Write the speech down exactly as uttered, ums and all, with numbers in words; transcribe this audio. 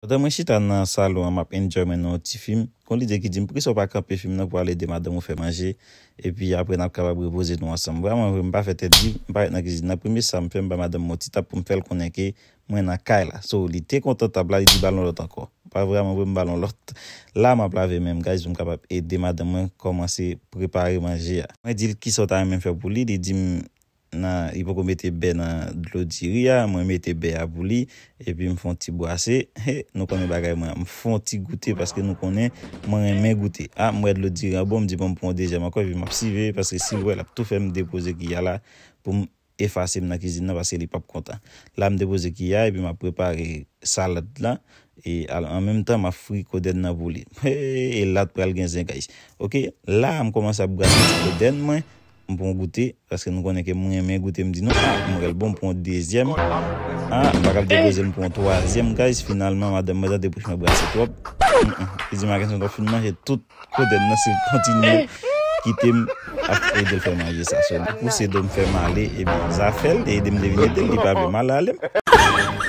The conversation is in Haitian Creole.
Pandan mwen chita nan salon an, m ap enjoy mwen nan yon ti fim, gon lide ki di m, "Poukisa w pa kanpe fim nan pou w al ede madanm ou fè manje? Epi apre, n ap kapab repoze nou ansanm." Vrèman vre, m pa fè tèt di, m pa ret nan kizin nan. Premye sa m fè, m ba madanm mwen yon ti tap pou m fè l konnen ke mwen nan kay la. So, li te kontan tab la, li di, "Ba l yon lòt ankò." Pa vrèman vre, m ba l yon lòt. La, m ap lave men m, guys, pou m kapab ede madanm mwen kòmanse prepare manje a. Mwen di l, "Kisa w ta renmen m fè pou li?" Li di m, nan, li poko mete bè nan dlo diri a, mwen mete bè a pou li, epi m fè yon ti bwase. He, nou konnen bagay mwen, m fè yon ti goute paske nou konnen mwen renmen goute. A, m wè dlo diri an bon, m di bon, m pran yon dezyèm ankò, epi m ap siveye paske si l wè, l ap tou fè m depoze kiya la pou m efase m nan kizin nan paske li p ap kontan. La, m depoze kiya, epi m ap prepare salad la, e al-, an menm tan, m ap fri kodèn nan pou li. He, e la t pral gen zen, guys. Oke, la, m kòmanse ap brase ti kodèn mwen, m pran goute, paske nou konnen ke mwen renmen goute, m di non, a, m wè l bon, m pran dezyèm. A, m pa kab depoze, m pran twazyèm, guys. Finalman, madanm mwen tande bouch mwen brase twòp. Mm, mm. Li di, "Mackenson, w ap fin manje tout kodèn nan si l kontinye kite m ap ede l fè manje sa." So, m pouse do m fè m ale, epi zafè l, li ede m te vin ede l, li pa vle m al ale m.